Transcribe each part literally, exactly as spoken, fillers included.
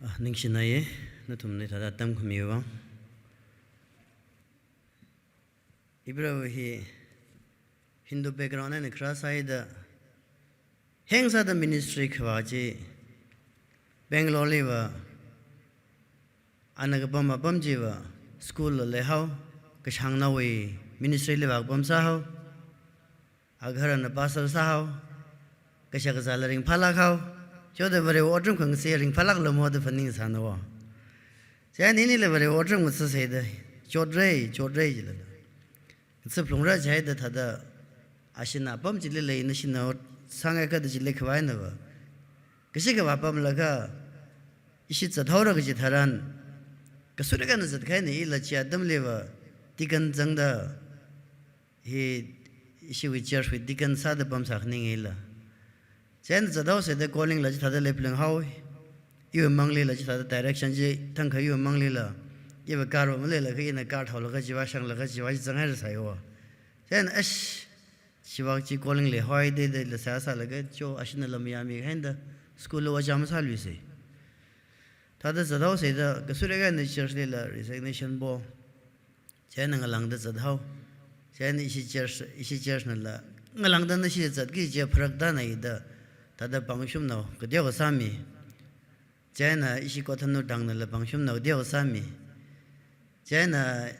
Ah, ningshinaiye, nathumli thāda atam khamiwui vang. Iproh hi Hindu background eina kharā sāhaida, heng sāda ministry khavā chi Bangalore liva, ana kapam apam chiva school la leihao, kashāngnaowui ministry liva kapam sāhao, agahar ana pastor sāhao, kashak kazāla ringphālāk hao. Choda Varewui otram khangashi ringphālāklo mo da phaningsāna wo. Chieina inila Varewui otram ngasaseida, chotrei, chotrei jilala, ngasaphalungra jihaida thāda, ashina apam chili lei, nashina ot sāngai kada chili khavai nava, kashi khavā pamlaga, ishi zathaora kaji tharan, kasura kana zatkahaina. Ila chi atamliva deacon zangda, hi ishiwui church wui deacon sāda pamsā khaningila. Chieina zathaoseida calling la chithāda leiphalunghao. Iwui manglila chithāda direction chi thangkha iwui manglila, iva car va maleilakha ina car thaolaga chiva shanglaga chiva chi zanghairasai wo. Chieina ash, chiva chi calling leihaowa da da la sāsālaga cho ashina lam yāmi khainda school la ojā masāluisei. Thāda zathaoseida kasura kana church lila resignation po. Chieina ngalāngda zathao. Chieina ishi church, ishi church nala ngalāngda nashi zatki kaji pharaktānei da, thāda pāngshapnao kateokha sāmi. Chieina ishi Kothanur tang nala pāngshapnao kateokha sāmi. Chieina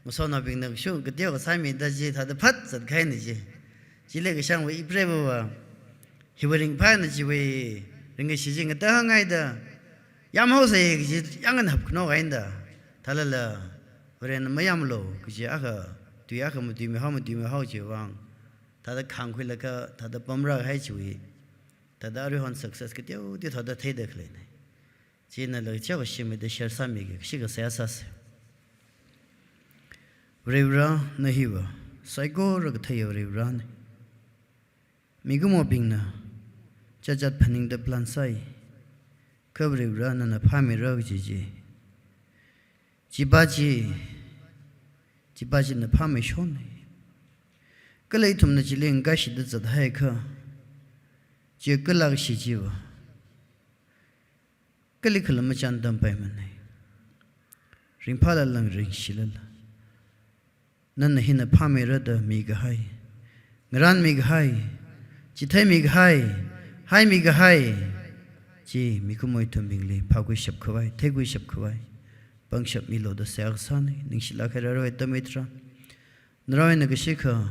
ngasotnaobingna kashung kateokha sāmida chi thāda phat zatkahaina chi. Chili kashāngva ipreivava, hiwui ringphāna chiwui ringkashi chi ngatahāngngaida, yamhaosei kaji yangna hapkhano kahaina da. Thālala, Varena mayamlo kaji akha, tui akha matuimihao, matuimihao chiwui vang, thāda khāngkhuilaga thāda pamrākahai chiwui, thāda aruihon success kateoteo thāda theida khaleina. Chinala chiva shimida share sāmiki, kashi kasā sāsa. Varivara, na hiva saikora katheiya Varivarana. Mikumobingna chachat phaningda plan sāi, kha Varivara nana phāmira kaji chi, chipa chi, chipa china phāmeishonei. Kala ithumna chili ngakaishida zathaiakha, chi kalākashi chiva kalikhala machan tampaimanei. Ringphālala ringshilala, nana hina phāmeira da mikahai, ngaranmikahai, chitheimikahai, haimikahai chi mikumo ithumbingli phākhuishap khavai, theikhuishap khavai pangshap milo da seihā kasānei. Ningshilāk haira aruihon atam hitharan, narao eina kashikha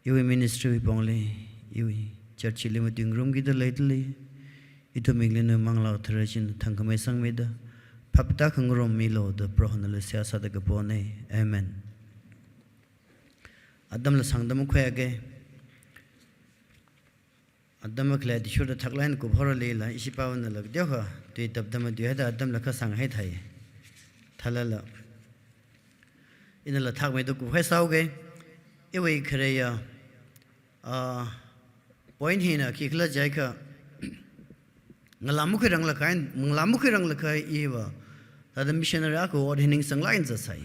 iwui ministry wui pongli, iwui church li matuingarumkida leidalei, ithumbingli nawui Manglā Kathara china thangkhamei sangmida, phaptā khangarum milo da Prohonali seihā sāda kaponei. Amen. Atamla sāngda makhuiakei. Atam makhalei athishurda thakla eina kuphaora leila, ishi pāvanala kateokha tui tapda matuihaida atamla kha sānghaithai. Thālala, inala thakmeida kuphaisāhaokei. Iwui khareiya, ah, point hina khikhala jiakha, ngalā makhuiranglakhai, ngalā makhuiranglakhai iva thāda missionary akha ot hi ningsanglāk eina zatsai.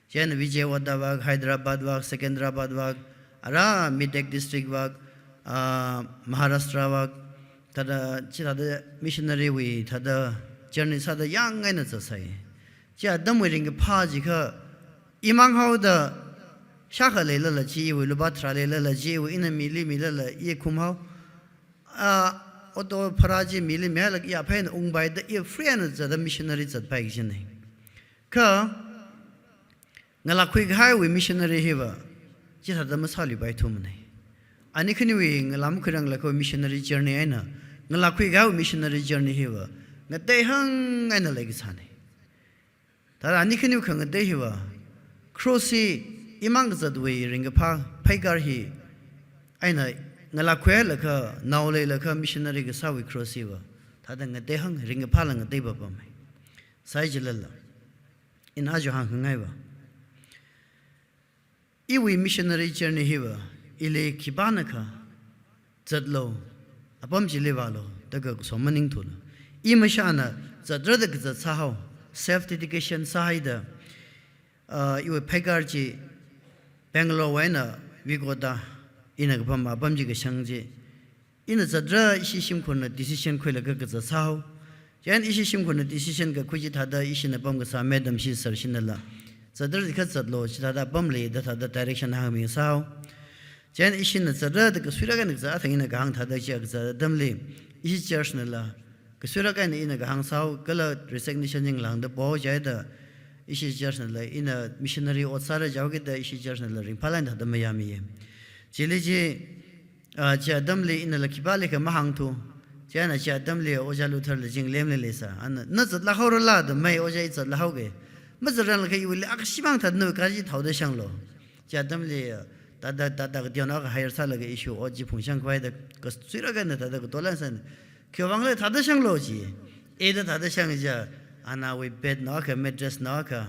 Chieina Vijayawada vak, Hyderabad vak, Secunderabad vak, ara Medak district vak, ah, Maharashtra vak, thāda chithāda missionary wui thāda journey sāda yāng eina zatsai. Chi atamwui ringkaphā jiakha, imang haoda shākha leilala chi iwui, lupā tharā leilala chi iwui, ina mili milala i khumhao. Ah, auto bhara chi mili mihailaga i aphei eina ungpaida i free eina zatda missionary zatpai kajinei. Kha ngalā khuikahaiwui missionary hiva chithāda masāluipaithumanei. Ani khaniwui ngalā makhuiranglakhawui missionary journey eina ngalā khuikahaiwui missionary journey hiva ngateihāng eina leikasānei. Thāda ani khaniwui khangatei hiva, cross hi imang kazatwui ringkaphā, pheikar hi eina ngalā khuihailaga, nao leilaga missionary kasāwui cross hiva thāda ngateihāng, ringkaphāla ngatei papamei. Sāi jilala, ina aja hāngkhangaiva, iwui missionary journey hiva, ili khipānakha zatlo, apam chili vālo da kasom maningthula. I mashāna zatra da kazat sāhao, self dedication sāhaida, ah, iwui pheikar chi Bangalore wui eina Vicoda, ina kapam apam chi kashang chi, ina zatra ishi shimkhurna decision khuilaga kazat sāhao. Chieina ishi shimkhurna decision kakhui chi thāda ishina pamkasā madam shi sir shinala, zatrar chi kha zatlo, chithāda pamli da thāda direction hāngmi sāhao. Chieina ishina zatra da kasuirak eina kazat athang ina kahāng thāda chi kazat atamli, ishi church nala kasuirak eina ina kahāng sāhao, kala resignation yinglāngda pao chida, ishi church nala ina missionary ot sāra jihaokida ishi church nala ringphālāk eina thāda mayāmi. Chili chi, ah, chi atamli inala khipālikha mahāngthu. Chieina chi atamli Ojā Luther la jing lemli leisā. Ana, na zatlāk haorala da, mai Ojā i zatlāk haoki. Mazatranglakha iwuili akha shimān thāda nawui gari chi thaoda shanglo. Chi atamli, ah, thāda, thāda kateonao akha hire sālaga ishi ot chi phungshang khavai da, kasuirak eina thāda katolān san. Khiwuivang khala thāda shanglo chi. Eda thāda shang chi, anawui bed nao akha, mattress nao akha,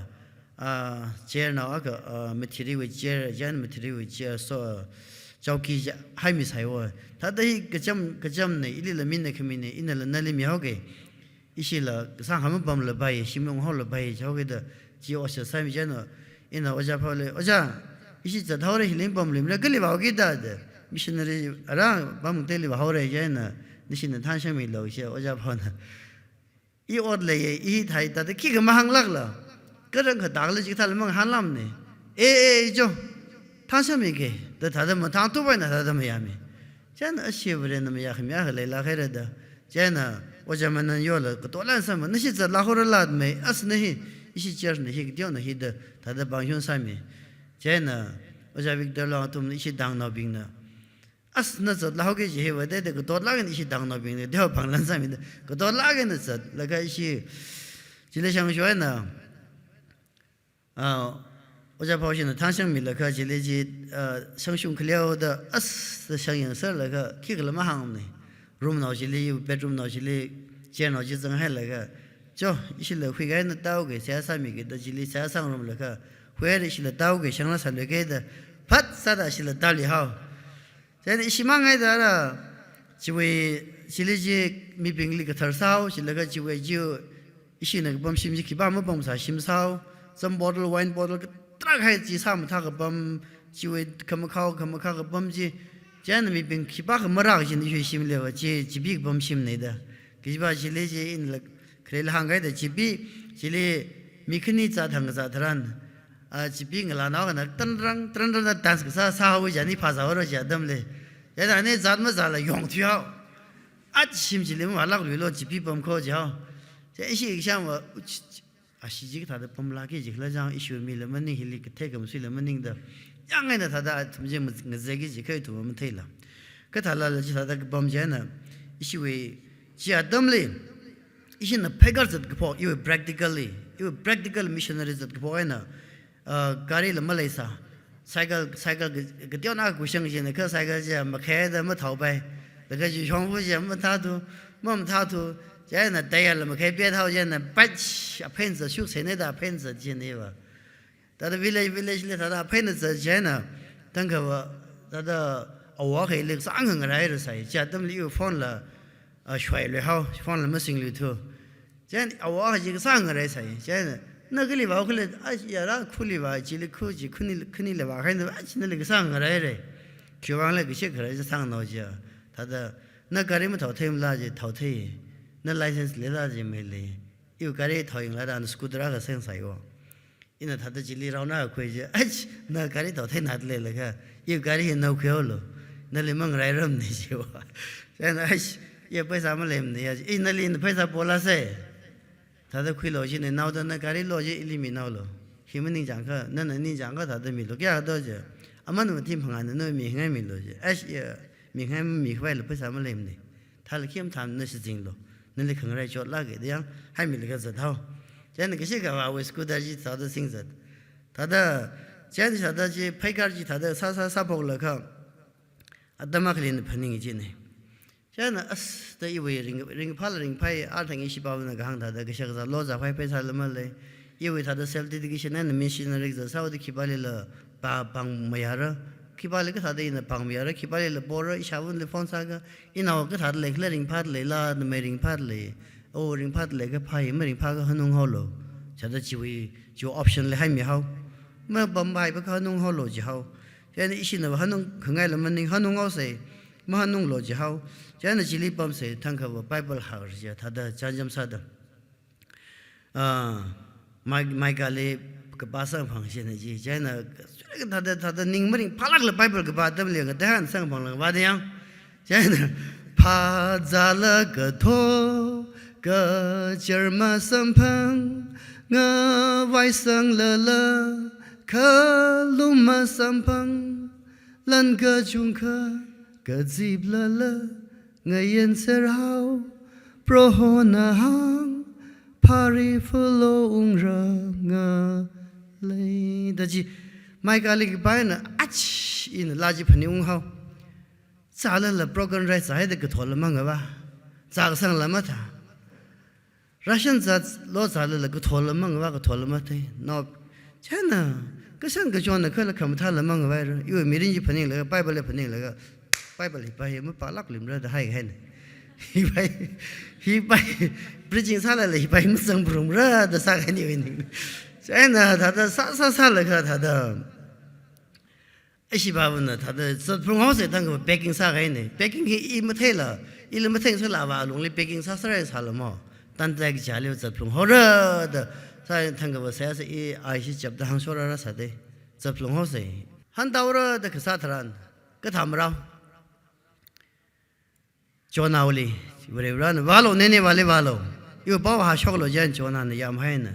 ah, chair nao akha, ah, mathiriwui chair, chieina mathiriwui chair, so, ah, chowki chi haimi sāhao. Thāda hi kacham, kachamna, ilila mina khamina, inala nali mihaoki. Ishila kasāng hama pamlapai, shim unghaolapai, jihaokida, chi ot sāmi chieina, ina Ojā Phaoli, Ojā, ishi zathaora, hili pamli mira, kali vāhaoki da da. Missionary ara pamteli vāhaora chieina, nishina thangshangmilo chi Ojā Phaona. I ot leiya, i thāi thāda khikha mahānglākla. Kha rāngkhatakla chikathāla mangahānlāmana. E, e, e, jo. Thangshangmiki, da thāda mathangthupai eina thāda mayāmi. Chieina ashi Varena mayākhami akha leilāk haira da. Chieina Ojā Manan yola katolān sāma, nashi zatlāk haorala da mai, as na hi, ishi church na hi, kateona hi da, thāda pāngshung sāmi. Chieina Ojā Victor la athumna ishi tangnaobingna, as na zatlāk haoki jihaowa da, da katotlāk eina ishi tangnaobingna, da pānglān sāmida, katotlāk eina zatlaga ishi, chili shāngshoina, ah, Ojā Phao shina thangshangmilaga chili chi, ah, shāngshung khaleo da, as da shāngyangserlaga, khikhala mahāngmana. Room nao chili, bedroom nao chili, chair nao chi zanghailaga, jo, ishila huikha eina tāoki, seihā sāmiki da chili seihā sāngarumlaga, huihaira ishila tāoki, shangla sāluiki da, phat sāda ishila tāluihao. Chieina ishi mang ngaida ara, chiwui, chili chi mibingli kathar sāhao, chilaga chiwui chi, ishina kapam shim chi khipā mapam sā shim sāhao, some bottle, wine bottle, katharak kahai chi sāmathā kapam, chiwui khamakhao, khamakhā kapam chi, chieina mibing khipākha marā kajina ishi shimliva chi, Chipi kapam shimna da. Kajiva chili chi inala, kharela hāngkahai da Chipi, chili mi khani zat hāngkazat tharan, ah, Chipi ngalānao akhana tanrang, tanrang da dance kasā sāhao, chieina phāzāhaora chi atamli. Chieina ana zat mazāla yongthuihao. At shim chili mavālākluilo, Chipi pamkho jihao. Chieina ishi kashāngva, uch, ch-, ashi chi kathāda pamlāki jikhala jang, ishi mila maning, hili kathei kamasuila maningda. Yang eina thāda athum chi ma-, ngazeki jikhai ithum matheila. Kathālala chithāda kapam chieina, ishiwui, chi atamli, ishina phaikar zatkaphok, iwui practically, iwui practical missionary zatkaphok eina, ah, garila maleisā. Cycle, cycle ka, kateonao khuishang chieina kha cycle chi makhaida mathaopai. Laga chi shongfa chi mathāthu, mamathāthu. Chieina tyre la makhai pethao chieina, pach, aphei zat shukseina da aphei zat chieina va. Thāda village, village li thāda aphei zat chieina, tangkhava, thāda awo akha ili sāngangarai rāsai. Chi atamli iwui phone la, ah, shoiluihao, phone la masingluithu. Chieina awo akha chi kasāngarai sai. Chieina, na kali vāhao khala, a, yara khuli vā, chili khu chi khani, khanila vākhaina, a, chi nali kasāngaraira. Khiwuivang khala kashi kharā chi sāngnao chi. Thāda, na gari mathao theimala chi, thao thei. Na license leila chi meilei. Iwui gari thao yanglaga ana scooter akha sengsaiwo. Ina thāda chili raona khui chi, "Ach, na gari thao theina leilaga, iwui gari hi nao khuihaolo, nali mangarairamana," jiwa. Chieina, "Ach, ya pheisā maleimana ya," ji, "I nali ina pheisā polāsa. Thāda khuilo chieina naoda na gari lo chi ili minaolo. Hi maningchāngkha, nana ningchāngkha thāda milo, kayākha do," ji. "Aman mathim phangāna na mi ngai milo," ji. "Ach, ya, mi ngai mami khavaila pheisā maleimana. Thāla khi mathāmana, shichinlo. Nali khangarai chotlāka," da yang, haimilaga zathao. Chieina kashi kavāwui scooter chi thāda singzat. Thāda, chieina thāda chi, phaikar chi thāda sā, sā, sāphoklaga, atam akhalina phaning chieina. Chieina, as, da iwui ring, ringphāla ringphai, arthang ishi pāvana kahāng thāda, kashak zālo zāphai pheisāla malei. Iwui thāda self dedication eina missionary zat sāhaoda khipālila pā, pāng mayāra. Khipāli kathāda ina pāng mayāra, khipālila pora, ishāvāli phone sāka, inao kathāda leikhala, ringphāda leila, namei ringphāda lei. O, ringphāda leikha phāi, maringphākha hanunghaolo. Chithāda chiwui, chiwui option li haimihao. Mapamhaipakha hanunghaolo jihao. Chieina ishina hanung khangaila maning, hanunghaosei. Mahanunglo jihao. Chieina chili pamsei thangkhava Bible hāngra jiya thāda chānjam sāda. Ah, Mai-, Micah li kapā samphang shina ji. Chieina thāda, thāda ning maringphālākla Bible kapā atamli ngateihan samphangla vāda yang. Chieina phazāla kathor, kachar masamphang, ngavai sanglala, khalum masamphang, lan kachungkha, kaziplala, ngayenser hao, Prohona hāng, phari fulo ungra ngalei. Da ji, Micah li kapā eina, ach, ina laa chi phaningung hao. Zālala broken rest zāhaida kathorla mangavā. Zākasangla mathā. Ration zālo zālala kathorla mangavā, kathorla mathei. No, chieina, kasang kachonna khala khamathāla mangavaira. Iwui mirin chi phaninglaga, Bible li phaninglaga, Bible hi pai mapālākluimara da haihaina. Hi pai, hi pai, preaching sālala hi pai mazangphalungra da sākahaina iwui ning. Chieina thāda sā, sā, sālaga thāda. Ishi bābana thāda zatphalung haosei thangkhava packing sākahaina. Packing hi i matheila, ila mathei sāla vā alungli packing sāsāra sālamo. Tantai kachāli zatphalung haora da sā thangkhava seihā sā i aishi chapda hāngshorra sāda. Zatphalung haosei. Hantaora da kasā tharan. Kathā marao. Jonahli, Varivarana, vālo, nene vāli vālo. Iwui pao hāshoklo jiakha Jonahna yamhaina.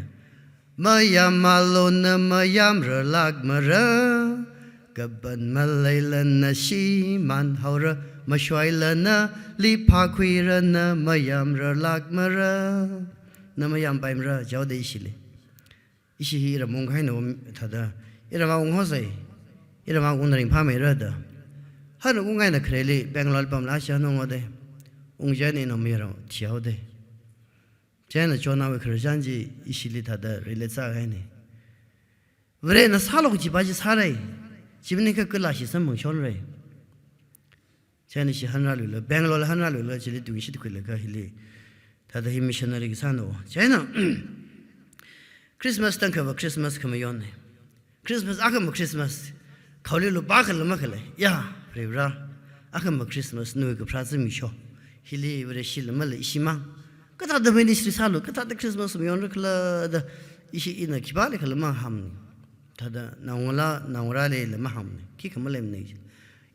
Mayamālo na mayamrarlākmara. Kaban maleila na shimānhaora. Mashoila nali phākhuira na mayamrarlākmara. Na mayampaimara, jaoda ishili. Ishi hi iram ungkahaina thāda. Iram unghaosei. Iram ungna ringphāmeira da. Hana ungngaina khareli Bangalore pamla shanunghaoda. Ungchieina ina mayarao thihaoda. Chieina Jonahwui khararchan chi ishili thāda relate sākahaina. Varena sālok chipa chi sāra. Chi maningakha kala ishi samphangshonra. Chieina ishi hanrāluilaga, Bangalore li hanrāluilaga, chili tungshit khuilaga hili. Thāda hi missionary kasāna. Chieina Christmas thangkhava Christmas khamayonna. Christmas akhama Christmas. Khaoli lupā khala makhalei. Ya, Varivara. Akhama Christmas nawui kapharā zimiksho. Hili Vareshila mala ishimang. Kathāda ministry sālu, kathāda Christmas mayonra khala da ishi ina khipālikhala mahāngna. Thāda naongalā, naongarālila mahāngna. Khikha maleimana.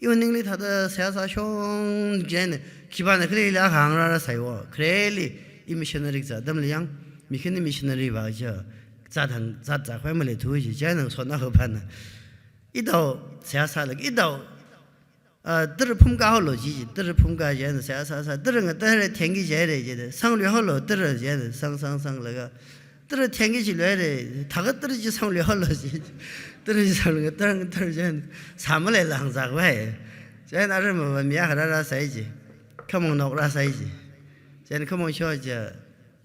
Iwui ningli thāda seihā sāshong jiakha, khipāna khalila hāngrāra sāya. Khareli, i missionary kazā atamli yang, mi khani missionary vāja, zat hāng, zat zākhavai maleithu ji, chieina sona ho phana. Itao, seihā sālaga, itao, ah, tara phumkā haolo ji, ji, tara phumkā jiakha, seihā sā, sā, tara ngatā haira thengki jiakha ji, sangluihaolo, tara jiakha, sang, sang, sanglaga. Tara thengki chi luira, thākha tara chi sangluihaolo chi. Tara chi sangluiga, tara, tara chieina, sā maleila hāngzākhavai. Chieina aram mava mi akha rāra sāi chi. Khamong nokrasai chi. Chieina khamong sho chi,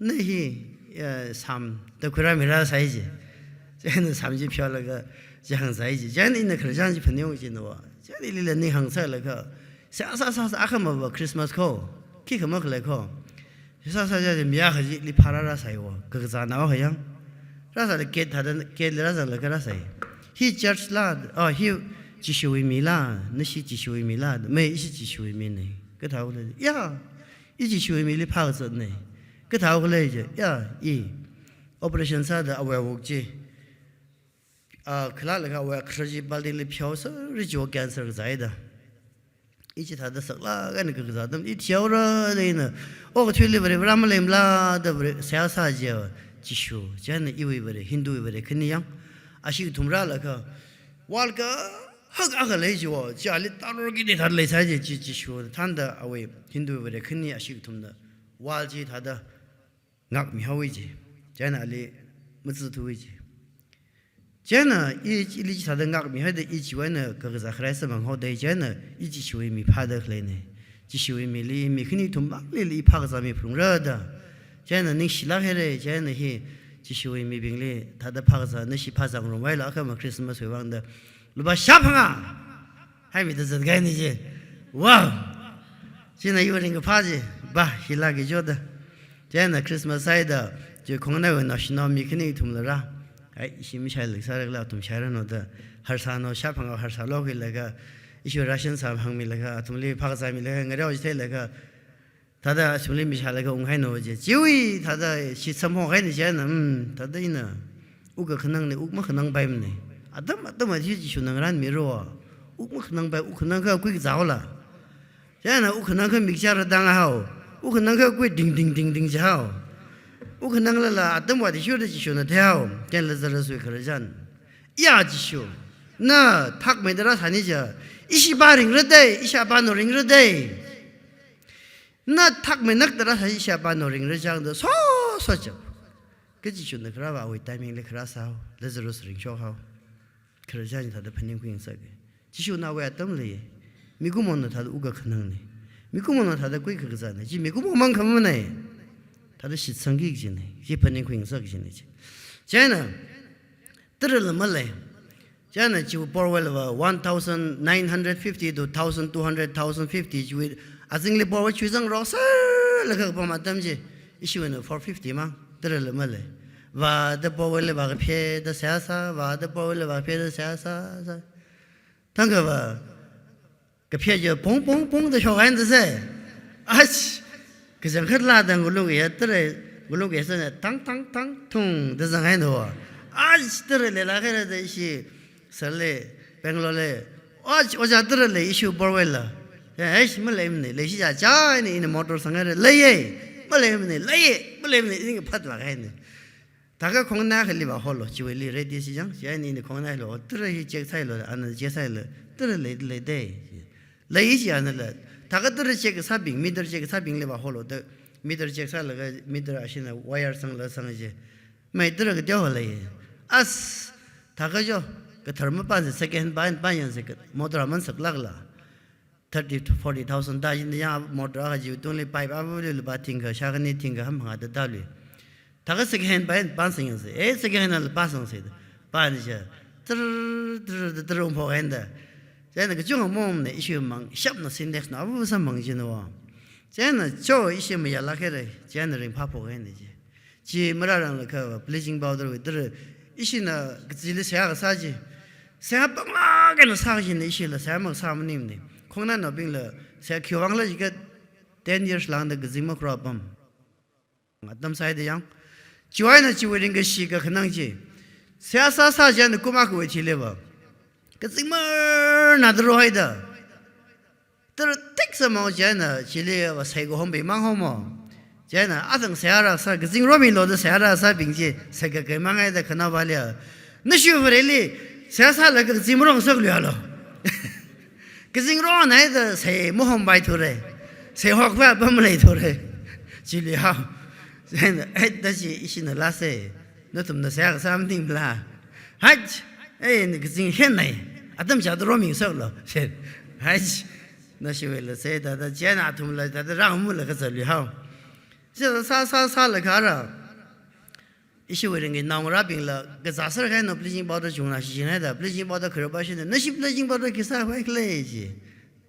na hi, eh, sam, da khuirāmira sāi chi. Chieina sam chi pheolaga, chi hāngsai chi. Chieina ina khararchan chi phaningung chi nava. Chieina ilila ning hāngsālaga, sā, sā, sā, sā, akhamava Christmas kho. Khikha makhalei kho. Sā sā sā mi akha chili phārāra sāiwo, kakazānao kha yang. Rāsāda gate thāda, gate li rāzanglaga rāsāi. Hi church la, oh, hi Jishuwui mi la, nashi Jishuwui mi la, mei ishi Jishuwui mina. Kathāhaokhala, ya, i Jishuwui mili phākazatna. Kathāhaokhala je, ya, i operation sāda awui wuk chi. Ah, khalālaga awui kharā chi balting li pheosāra chiwo cancer kazāi da. I chi thāda saklāk eina kakazā atam, i thihaora da ina. Okathuili Vare, Vare maleimala da Vare, seihā sā jiya, Jishu, chieina iwui Vare, Hinduwui Vare khani yang. Ashi kathum rālaga, wall kahak akha lei chiwo, chili taror kida thāda leisai ji, chi Jishu, thānda awui Hinduwui Vare khani ashi kathumna, wall chi thāda ngākmihaowa ji. Chieina ali matsithuwa ji. Chieina i, ili chi thāda ngākmihaida i chiwui eina kakazā kharai samphanghaoda chieina i Jishuwui mi phāda khaleina. Jishuwui mili mi khani kathum manglila i phākazāmi phalungra da. Chieina ningshilāk haira, chieina hi Jishuwui mibingli thāda phākazā nashi phāzangrumvaila akhama Christmas wui vangda. Lupā shāphangā haimida zatkahaina ji. Wow! China iwui ringkaphā chi, ba, hila kijo da. Chieina Christmas sāida, chi khongnaiwui naoshinao mi khani kathumla rā. Ai, ishi mashailik sārakla athum shairanu da. Harsānu, shāphangā harsālu khuilaga. Ishiwui ration sāhāngmilaga, athumli phākazāmilaga, ngareo chitheilaga, thāda assembly mishālaga unghaino je. Chiwui thāda shitsam honghaina chieina, mm, thāda ina wuk kakhanangna, wuk makhanangpaimana. Atam atam athishurda Jishuna ngarānmira. Wuk makhanangpai, wuk khanangakha kuikazāhaola. Chieina wuk khanangakha mikchar tang hao. Wuk khanangakha kui ding ding ding ding jihao. Wuk khananglala atam athishurda Jishuna theihao. Chieina Lazaruswui khararchan. Ya Jishu, na thakmeida rāsāni ja, ishi pā ringra dei, ishi apā no ringra dei. Na thakmeinakda rāsā ishi apā no ringra chang da, so, so chap. Kha Jishuna kharāva awui timing li kharā sāhao, Lazarus ringshok hao. Khararchan thāda phaningkhui ngasaka. Jishuna awui atam lei. Mikumona thāda wuk kakhanangna. Mikumona thāda kui kakazāna. Chi mikumo mang khamana. Thāda shitsangki kajina. Chi phaningkhui ngasaka kajina chi. Chieina, tarala malei. Chieina chiwui powerwui lava one thousand nine hundred fifty to thousand two hundred, thousand fifty chiwui azingli power chuizangrok sālaga kapam atam chi. Ishiwuina four fifty mang, tarala malei. Vāda powerli vākapheda seihā sā, vāda powerli vāpheda seihā sā, sā. Thangkha vā, kaphei chi pong, pong, pong da shokhaina da se. Ach, kachangkhat lada ngulung ya tara, ngulung ya sana tang, tang, tang, thung da zanghaina wa. Ach, tara leilakha da ishi, sale, Bangalore le. Ach, oja tara lei ishiwui powerwui la. Ya, ach, maleimana, leishi ja ja ni ina motor sanghaira, leiya. Maleimana, leiya, maleimana, ina phatlakhaina. Thākha khongnai akhali vāholo, chiwuili ready si jang, chieina ina khongnai lo, tara hi check sāhailo, ana check sāhailo, tara lei, lei dei. Lei chi anala, thākha tara check sābing, meter check sābingli vāholo da, meter check sālaga, meter ashina wire sangla sang chi. Mai tara kateoho lei. As, thākha jo, kathar mapān se second hand pān, pān yang se ka, motor aman saklakla. Thirty to forty thousand da jin yang motor akha chiwui tungli pipe avali lupā thingkha, shākhani thingkha hamphangā da dalui. Thākha second hand pān, pān sing yang se. Eh, second hand la pān sing se. Pān ja. Tara, tara, tara, tara ungphok haina da. Chieina kachungkha mongna ishiwui mang, shapna Sintex na, avu samphang jina wa. Chieina cho ishi mayālakhaira, chieina ringphāphok haina chi. Chi marāranglakha bleaching powder wui tara, ishina kachili seihā kasā chi. Seihā panglāk eina sā kajina ishila, seihā makasā maningmana. Khongnainaobingla, seihā khiwui vangla jiakha ten years lāngda kazing makhuirāpam. Atam sāhaida yang. Chiwui eina chiwui ringkashi kakhanang chi. Seihā sā sā chieina kum akhawui thili va, kazing marnada rohaida. Tara teksa mao chieina chili va saikahombi mang homo. Chieina athang seihā rāsā, kazing romilu da seihā rāsābing chi, saikakai manghaida khanaovali. Nashi Vareli, seihā sālaga kazing marong sākluihailo. Kazing ronghaida sai mahompai thura. Sai hokpa pa maleithura. Chili hao. Chieina, eh, da chi ishina lāsa. Nathumna seihā kasā maningmala. Hach, eh, ni kazing henai. Atam chāda romi sālo. Hach, nashiwuila sai thāda, chieina athumla thāda rāmula kazāluihao. Sā, sā, sā, sālaga rā. Ishiwui ringki naongarābingla, kazā sāra kahaina bleaching powder chungna shichinhaida, bleaching powder kharapa shina, nashi bleaching powder khi sākhavai khala chi.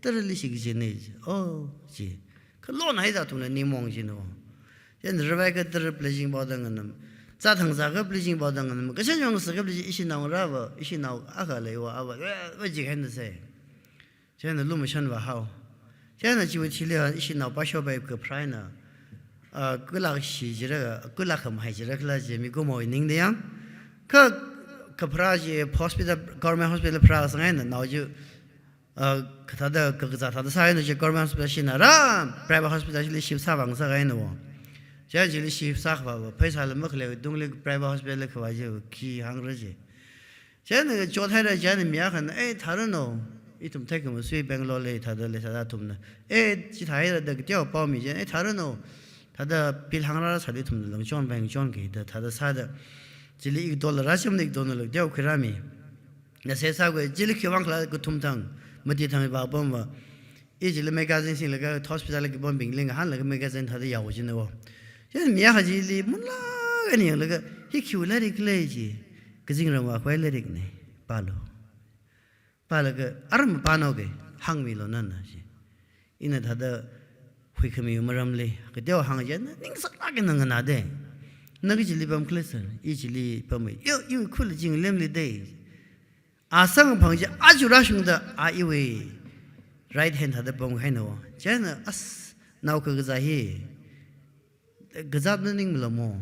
Tarali shi kajina chi. Oh, chi. Khalon haida athumla ningmong jina wa. Chieina ravai kha tara bleaching powder nganam. Zāthang zākha bleaching powder nganam. Kashan yong sākha bleaching ishi naongarā va, ishi nao akha leiva, ava, va, va jikahaina sai. Chieina lumashan vāhao. Chieina chiwui thili ha ishi nao pāshopai kapharā eina. Ah, khuilāk shi jira, khuilāk khamahai jira khala chi mikumowui ningda yang. Kha kapharā chi hospital, government hospital pharā sāngaina nao chi, ah, kathāda, ka, kazā thāda sāhaina chi government hospital shina rā, private hospital chili shift sāvang sākahaina wa. Chieina chili shift sākhavā va, pheisāla makhalei tungli private hospital khavā chi khi hāngra chi. Chieina chothaira chieina mi akhana, "Eh, tharanu, ithum theikhami sui Bangalore li thāda lei thāda athumna. Eh, chithāhaira da kateokha paomi," chieina, "Eh, tharanu, thāda bill hāngra sāda ithumna langchon vang chonki da thāda sāda. Chili ik dollar rāshimna ik dollar kateokha khuirāmi. Na seihā sākhui, chili khiwui vang khala kathum thang, mati thang vāpam va." I chili magazine singlaga hospital li kapambingli ngahānlaga magazine thāda yao jina wa. Chieina mi akha chili munlāk eina yanglaga, "Hi khiwui lairik khala?" chi. "Kazingramwui akhawui lairikna, pālu. Pālaga aram pānao ke, hāngmilu nana," chi. Ina thāda huikhamiwui maramli kateokha hāng chieina, ningsālāk eina nganāda. "Na kachili pam khala sir?" "I chili pammi." "Yo, iwui khula chinglemli da." A samphang chi, aja rāshungda, a iwui right hand thāda pamhaina. Chieina as nao kakazā hi, kazāt maningmala mo.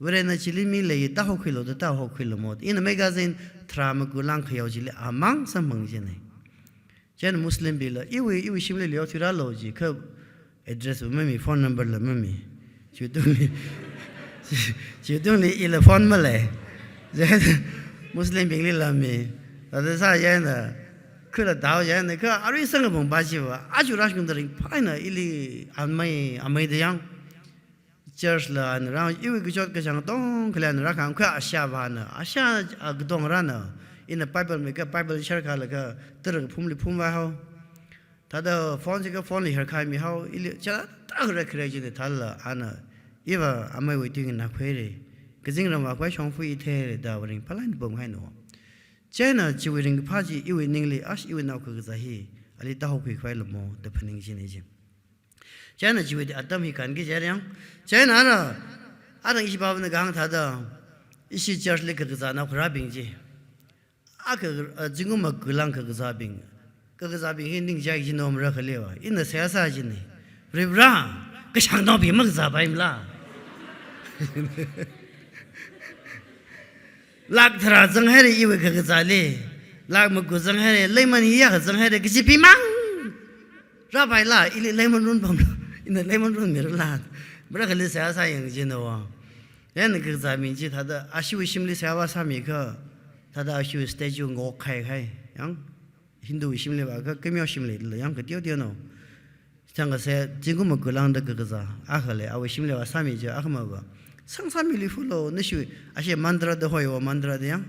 Varena chili mi lei tāhokhuilu da tāhokhuilu mo. Ina magazine tharā maku lāngkhayao chili amang samphang jina. Chieina Muslim bingla, iwui, iwui shimli leo thirālu ji, kha address mami, phone number la mami. Chitungli, chitungli ila phone malei. Chieina Muslim bingli la mi. Thāda sā chieina, khuila tao chieina, kha arui sangkapong pa chiva, aja rāshungda ringphāna ili anmai, amai da yang. Church la ana rā, iwui kachot kachāng tongkhala ana rākahāng, kha ashāvāna, ashā, a, katong rāna, ina Bible mi kha Bible sharkhala kha, tara kaphumli phumvāhao. Thāda phone chi kha phone li sharkhamihao, ili chāda khare khare jina thālala ana, iva amaiwui tuingana khuire, kazingram vākhavai shongfa itheire da va ringphālāk eina pamhaina. Chieina chiwui ringkaphā chi iwui ningli, ash iwui nao kakazā hi, ali tāhokhuikhavaila mo, da phaning jina ji. Chieina chiwui atam hi kānki jayang. Chieina ara, ara ishi baba na kahāng thāda, ishi church li kakazā nao kharābing chi. A ka, a, zingkum maku lāng kakazābing. Kakazābing hi ningchai jino mara khalewa. Ina seihā sā jina. Varivara, kashāng naobing makazāpaimala. Lakh tharā zanghaira iwui kakazāli. Lakh maku zanghaira, leiman hiya kazanghaira, kaji pimang. Rāpaila, ili leiman runpamlu. Ina leiman runmirala. Mara khali seihā sāyang jina wa. Yan kakazābing chi thāda, ashiwui shimli seihā vāsāmi kha, thāda ashiwui statue ngokkhaikhai. Yang, Hindu shimli vākha, kameo shimli la yang kateo teonao. Chang kase, zingkum maku lāngda kakazā, akha lei, awui shimli vāsāmi ji, akha mava. Sangsāmili fulo, nashi, ashi mantra da hoiwa mantra da yang.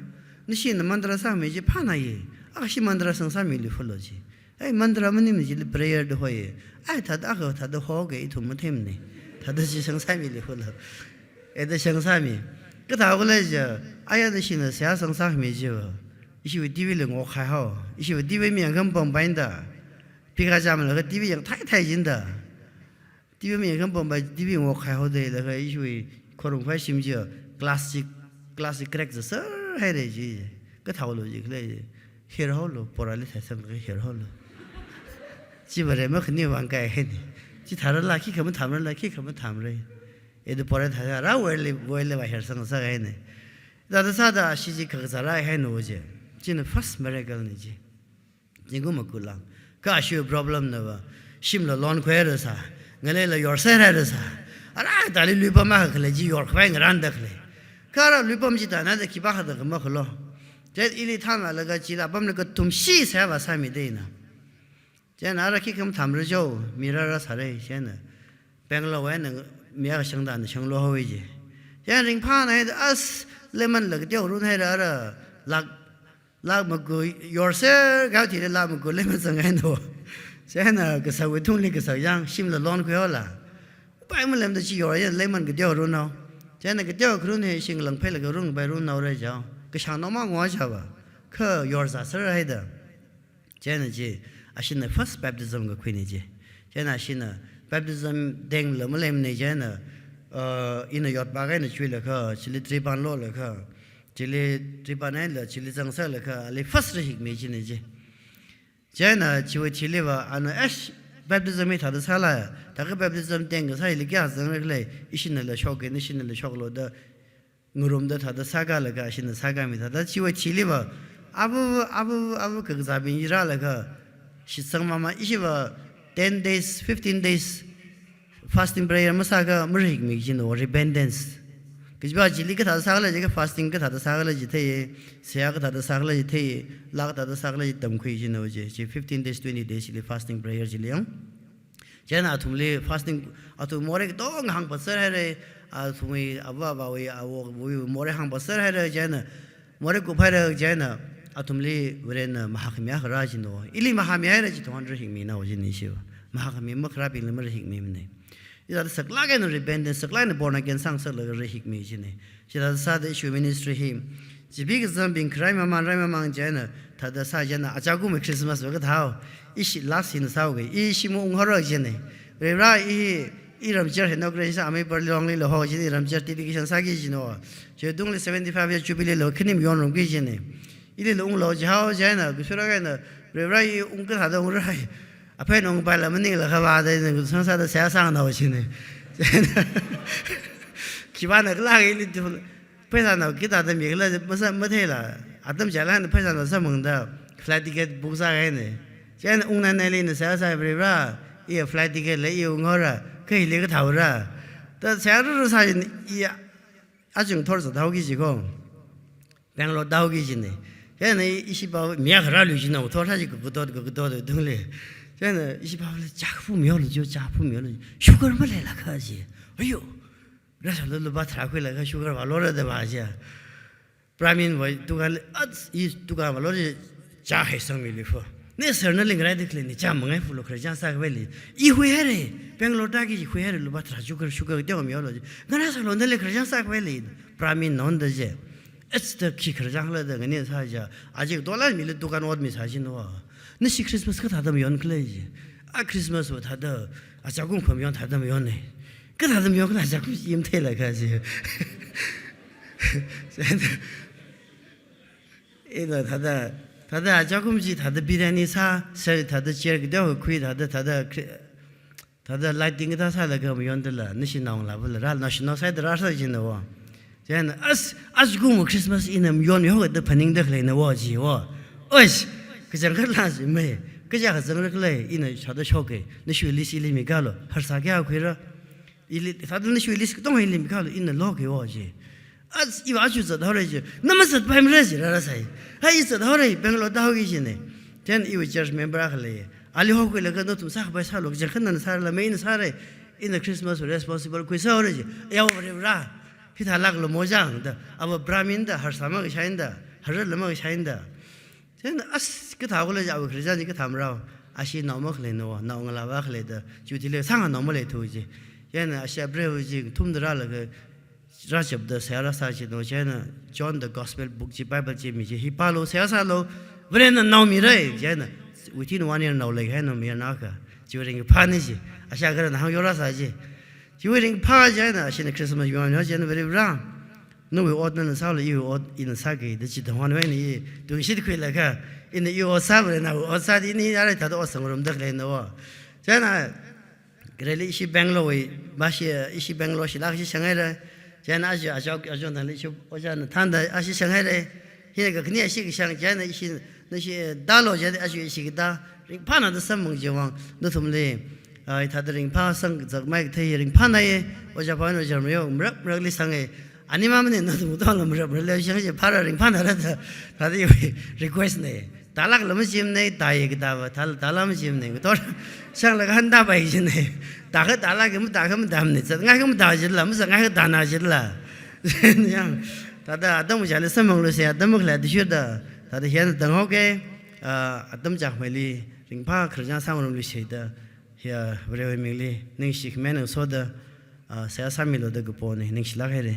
Nashina mantra sāmi ji, phāna ye. Ashi mantra sangsāmili fulo ji. Ai, mantra maningmana chili prayer da hoi. Ai, thāda akha thāda hoke ithum mathemana. Thāda chi sangsāmili fulo. Eda sangsāmi. Kathā khala ji, aya nashina seihā sangsāmi jiva. Ishiwui T V li ngokkhai hao. Ishiwui T V mi yangkhampam painda. Phikha jamlaga T V yangthai thai jinda. T V mi yangkhampam pai T V ngokhai haoda laga ishiwui khorumkhai shim ji classic, classic crack zaser haira ji. Kathālo ji khala ji. Hirhaolo, porali thaisang ka hirhaolo. Chi bare makhani vang kai haina. Chi tharala khikha mathamrala, khikha mathamra. Eda pora thara wele, wele va hirsang sāhaina. Thāda sāda shi chi kakazā rāhaina ji. China first miracle na ji. Zingkum maku lāng. Kha ashiwui problem nava, shimla lonkhuira sā, ngaleila yorserhaira sā. Ara tali luipam akha khalei chi yorkhavai ngaranda khalei. Kha ara luipam chi thāna da khipākha da khamakhalo. Chieina ili thānlaga chila pamlaga thumshi seihā vāsāmida ina. Chieina ara khikha mathamra jo, mi rāra sāra, chieina. Bangalore wui eina mi akha shangda na shanglu haowa ji. Chieina ringphāna haida as lemon la kateo runhaira ara lakh Lakh maku yorser kha thili lakh maku lemon zanghaina. Chieina kasāwui thungli kasā yang shimla lonkhuihaola. Upai malemda chi yor ya lemon kateo runhao. Chieina kateo kharun hi shinglang phailaga rungpai runhaora jao. Kashāng naoma ngwa java. Kha yorzāser haida. Chieina chi ashina first baptism kakhuina ji. Chieina ashina baptism dengla malemna chieina, uh, ina yotpā kahaina chuilaga, chili tripan lolaga. Chili tripan eina chili zangserlaga, ali first rahikmi china ji. Chieina chiwui thiliva, ana ash baptism hi thāda sāla, thākha baptism tengkasā hili kayā zangra khala, ishinala shoka, ishinala shoklo da, ngarumda thāda sākalaga, ashina sākami thāda chiwui thiliva, abu, abu, abu kakazābing rālaga, shitsang mama, ishiva ten days, fifteen days, fasting prayer masākha marahikmi jino, repentance. Kajiva chili kathāda sākhala jiakha fasting kathāda sākhala jithei, seihā kathāda sākhala jithei, laa kathāda sākhala jitamkhui jino ji, chi fifteen days, twenty days chili fasting prayer chili yang. Chieina athumli fasting, athum morei katong hāngpatser haira, athumwui ava avāwui awowui morei hāngpatser haira, chieina morei kuphaira chieina, athumli Varena mahākhami akha rā jino. Ili mahāmihaira chithang rahikminao jina ishiva. Mahākhami makharābingli marahikmimana. Ithāda saklāk eina repentance, saklāk eina born again sāngasaklaga rahikmi jina. Chithāda sāda ishiwui ministry hi. Chibi kazangbing kharai mamang, rai mamang chieina, thāda sā chieina, achakumwui Christmas va kathāo. Ishi last hina sāoga, ishi maunghaora jina. Varivara i, i ramchar hi inauguration sā amei parlongli la ho jina, i ramchar dedication sāki jino. Chitungli seventy-five year jubilee la khani mayonrumki jina. Ilila unglu jihao chieina, kashura kahaina, Varivara, i ung kathāda ungra. Aphei nong paila maningla khavāda ina sangsāda seihā sānganao shine. Khipāna kala ili tu pheisānao kathāda mikhala masā matheila. Atam chālāng pheisānao samphangda flight ticket book sākahaine. Chieina ungnaili ina seihā sāi, Varivara, i flight ticket la i unghaora, kha hili kathāhaora. Da seihā ruru sāi, i achung thor zathaoki kaji ko. Bangalore tāoki kajine. Chieina i, ishipao mi akha rālui kajina, thor sāki kakadot, kakadot tungli. Chieina ishipaoli chā khumihaolu jo, chā khumihaolu. Sugar maleilakha ji. Ayo. Rāsālu, lupā tharā khuilakha sugar vālora da vā ji. Brahmin wui dukan, ach, i dukan vālora, chā heisangmili fo. Ne sir, nali ngaraida khalei ni chā mangai fulo, khararchān sākhavai lei. I huihaire, Bangalore tāki kaji huihaire, lupā tharā sugar, sugar teomihaolu ji. Ngarāsālu, nali khararchān sākhavai lei. Brahmin naonda ji. Ach, da khi khararchān khala da ngani sā ja. Aja dollar mili dukan ot misā jina wa. Nashi Christmas kathāda mayon khala ji. A Christmas va thāda, achakum khamayon thāda mayonne. Kathāda mayon khala achakum chi matheilakha ji. Ina thāda, thāda achakum chi thāda biryani sā, sir thāda chair kateo khui, thāda, thāda Chri-, thāda lighting kathā sālaga mayondala, nashi naongalāvala rā, nashi nao sāida rāsā jina wa. Chieina, as, achakum Christmas ina mayonmihaoda phaningda khaleina wa ji wa. Oish, kachangkhat la ji mei, kaja kachangkhat khalei, ina chāda shoke, nashiwui list ili mikalo, harsā kayā khuira. Ili, thāda nashiwui list katonga ili mikalo, ina loke wa ji. As, iva aja zathaora ji, na mazatpaimara ji rāra sai. Hai, i zathaora, Bangalore tāoki kajine. Chieina iwui church member akha lei. Ali hokhuilaga nathum sākhavai sālu, kachangkhat nana sārala, mei ina sāra. Ina Christmas responsible khuisāhaora ji. Yao Varivara. Hithālāklu mo jang da. Ava Brahmin da, harsā makashānda, hararla makashānda. Chieina as kathā khala ji, awui khararchān chi kathā marao. Ashi nao makhaleina wa, naongalāva khaleida, chuti le sānganao maleithu ji. Chieina ashi apreiva chi thumda rālaga, rāchapda seihā rāsā jina, chieina John the Gospel book chi, Bible chi mi ji, hi pālu, seihā sālu, Varena nao mira, chieina within one year nao leihai, nao mira naka. Chiwui ringkaphāna ji. Ashi agaran hāngyo rāsā ji. Chiwui ringphā chieina, ashina Christmas yuan yo chieina, Varivara, nawui ot nana sālu, iwui ot ina sāki da chithang hanwui ni, tungshit khuilaga, ina iwui ot sā, Varena nawui ot sā, da ini yāra thāda ot sangrumda khaleina wa. Chieina, khareli ishi Bangalore wui, bashi, ishi Bangalore shilāk shishanghaira. Chieina aja, aja, aja nali ishi ojāna thānda ashi shanghaira. Hina kakhane ashi kashang, chieina ishi, nashi tālu chieina aja ishi katā. Ringphāna da samphang chiwui vang, nathumli, ah, hithāda ringphā sangkazakmei kathei ringphāna ye, ojā pāna ojā mayo, marak marakli sanga. Ani mamani nathum tongla marak marakli shang chi phāra, ringphānara da, thāda iwui request na. Tālākla machimana, tāya katāva, tāla, tāla machimana. Kator shanglaga han tāpai jina. Tākha tālāka, matākha matāmana. Zatngaikha matāchila, mazatngaikha tāna chila. Yang, thāda atam chāli samphanglu se, atam makhalei athishurda, thāda hina tanghaoke, ah, atam chākmeili ringphā khararchān sāngarumlu se da, hi Varewui mingli ningshi khamaina ngasoda, ah, seihā sāmilu da kapona, ningshilāk haira.